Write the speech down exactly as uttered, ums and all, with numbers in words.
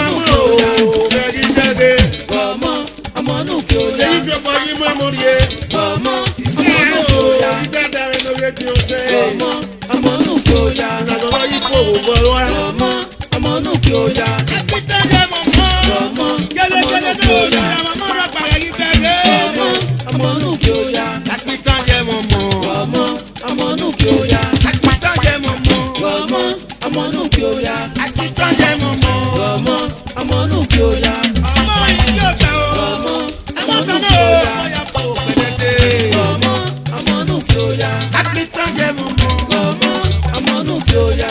Ọmọ o, vbe ghi dẹghe. Ọmọ, ọmọ nuke oya. Eyi fi ọkpa yi mu ẹmọ rrie. Ọmọ, ọmọ nuke oya. Idada mwẹ ne ovbi ediọn sẹ. Ọmọ, ọmọ nuke oya. Na gọlọ yi fo vbe obọ rua. Ọmọ, ọmọ nuke oya. Akitẹghe mọmọ. Ọmọ, ọmọ nuke oya. Gẹlegẹle ne ovbi ediọn mọmọ rọ kpare yi bẹghe. Ọmọ, Ọmọ nuke oya. Akitan ye mọmọ. Ọmọ, ọmọ nuke oya. Ọmọ iyọta o. Ọmọ, ọmọ nuke oya. Ọmọ ya po pẹtẹtẹ. Ọmọ, ọmọ nuke oya. Akitan ye mọmọ. Ọmọ, ọmọ nuke oya.